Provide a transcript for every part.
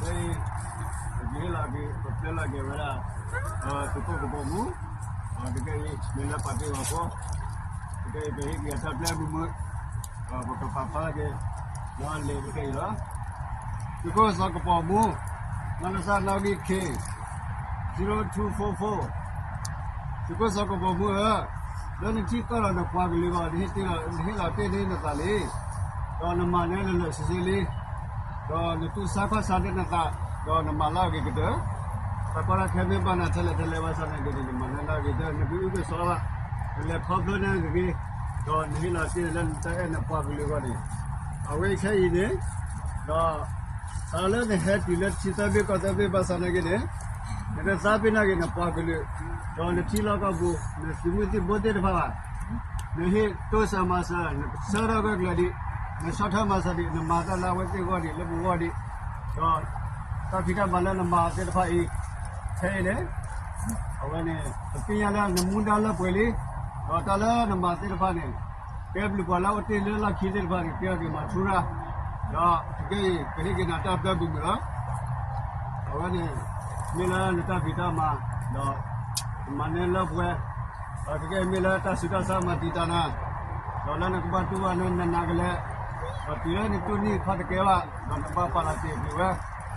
ခဲအံၤ ပကဟ့ၣ်လီၤက့ၤ ပပျဲလီၤက့ၤဝဲဒၣ် သုးခိၣ်ကဘီမုၢ်, တကဲအံၤ မ့ၢ်လၢပှၤသ့ၣ်ဂီၤဖိ, တကဲအံၤ ပဟ့ၣ်က့ၤအတၢ်ပျဲမုာ်မုာ်, ပကပာ်ဖျါက့ၤ လၢအလဲၤတကဲအံၤလီၤ. သုးခိၣ်စီၤကဘီမုၢ်, နီၢ်ကစၢ်နီၣ်ဂံၢ်ခ့ zero two four four, သုးခိၣ်စီၤကဘီမုၢ်ဧၢ, လၢနထံကီၢ်ဒီးနပှၤကလုာ်အဂီၢ် နဟ့ၣ်တ့ၢ်လီၤ နဟ့ၣ်လီၤတ့ၢ်န့ၢ်နသးလံ, ဒီးနမၤနၢၤလၢာ်လၢာ်ဆ့ဆ့လံ, ဒီးနတူၢ်ဆါခီၣ်ဆါန့ၢ်နသး, ဒီးနမၤလၢအဂ့ၤကတၢၢ်, တၢ်ကီတၢ်ခဲမ့ၢ်ဘၣ်နၤထဲလဲၣ်ထဲလဲၣ်ဘၣ်ဆၣ်သနာ်က့န့ၣ် နမၤနၢၤလၢအဂ့ၤကတၢၢ်, နကအုကစွါဘၣ်, နလဲၤခီဖျိန့ၢ်ဂ့ၤဂ့ၤ, ဒီးနဟ့ၣ်လီၤတ့ၢ်လၢနတၢ်အဲၣ်နပှၤကလုာ်အဂီၢ်န့ၣ်, အဝဲခဲအံၤန့ၣ်, ဒီး တၢ်လၢနဟဲတုၤလၢထံသၢဘ့ၣ်ကီၢ်သၢဘ့ၣ်ဘၣ်ဆၣ်သနာ်က့န့ၣ်, နကသးပ့ၤနီၣ်က့ၤနပှၤကလုာ်, ဒီးနထံလီၢ်ကီၢ်ပူၤ နသုးမုၢ်သံၣ်ဘိသ့ၣ်တဖၣ်ဘၣ်, နဟ့ၣ်တိစၢၤမၤစၢၤ နဆၢထၢၣ်ဂၢၢ်ကျၢၤဒံး, နဆီၣ်ထွဲမၤစၢၤဒံး နမၤတၢ်လၢအဝဲသ့ၣ်အဂီၢ်ဒံး လၢပဂီၢ်ဒံး, ဒီးတၢ်ဖံးတၢ်မၤလၢနမၤသ့ၣ်တဖၣ်အံၤ, ခဲအံၤန့ၣ်, အဝဲန့ၣ် ပသ့ၣ်ညါလၢနမူဒါလၢပှဲၤလံ, ဒီးတၢ်လၢနမၤသ့ၣ်တဖၣ်န့ၣ်, ကဲဘျုးပှၤလၢအအိၣ်တ့ၢ်လၢလီၢ်ခံသ့ၣ်တဖၣ်န့ၣ် ကဲအီၤက့ၤမၤထူရၣ်, ဒီးတကဲအံၤ ပဟ့ၣ်က့ၤနၤတၢ်ဘျၢမုာ်မုာ်လီၤ. အဝဲန့ၣ် မ့ၢ်လၢနတၢ်ဖံးတၢ်မၤ, ဒီးမၤနၢၤလၢပှဲၤ, ဒီးတကဲအံၤမ့ၢ်လၢတၢ်ဆူးတၢ်ဆါမၤတံာ်တာ်နၤ, ဒီးလၢနကဘၣ်တူၢ်ဘၣ်နၤနးနးကလဲာ်, ဒီးတုၤလၢနတူၢ်န့ၢ်ခီၣ်တကဲဘၣ်, ဒီးနဘၣ်ပာ်လီၤတဲာ်ကွံာ်ဝဲ,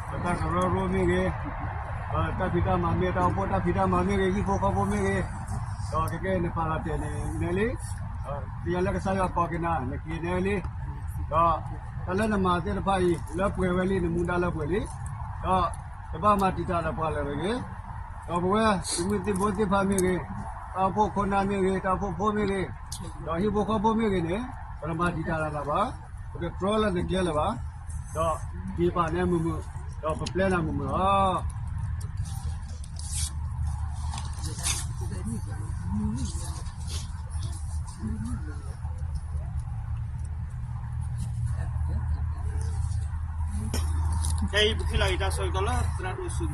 ဒီးတၢ်ကရၢကရိမ့ၢ်ဂ့ၤ, ဒီးတၢ်ဖံးတၢ်မၤမ့ၢ် တၢ်အိၣ်ဖှိၣ်တၢ်ဖံးတၢ်မၤမ့ၢ်ဂ့ၤ ဟံၣ်ဖိဃီဖိမ့ၢ်ဂ့ၤ, ဒီးတကဲအံၤနပာ်လီၤတဲာ်န့ၣ် နဲလံ, ဒီးသ့ၣ်ညါလၢကစၢ်ယွၤကိးက့ၤနၤ နက့ၤနဲလံ, ဒီးတၢ်လၢနမၤသ့ၣ်တဖၣ်အံၤ လၢပှဲၤဝဲလံ နမူဒါလၢပှဲၤလံ, ဒီးတဘၣ်မၤတံာ်တာ်ဒီးပှၤလၢၤတဂ့ၤ, ဒီးပဝဲသုးမုၢ်သံၣ်ဘိသ့ၣ်တဖၣ်မ့ၢ်ဂ့ၤ, တၢ်အိၣ်ဖှိၣ်ခိၣ်နၢ်မ့ၢ်ဂ့ၤ, တၢ်အိၣ်ဖှိၣ်ဖိမ့ၢ်ဂ့ၤ, ဒီးဟံၣ်ဖိဃီဖိမ့ၢ်ဂ့ၤန့ၣ်, ပတမၤတံာ်တာ်လၢၤဘၣ်, ပတတြီလၢနကျဲလၢၤဘၣ်, ဒီးက့ၤပာ်နၢၤမုာ်မုာ်, ဒီးပပျဲနၤမုာ်မုာ်လီၤ. ခဲအံၤပဟ့ၣ်လီၤက့ၤတၢ်ဆၢကတီၢ်လၢသရၣ်ဒိၣ်ဆူ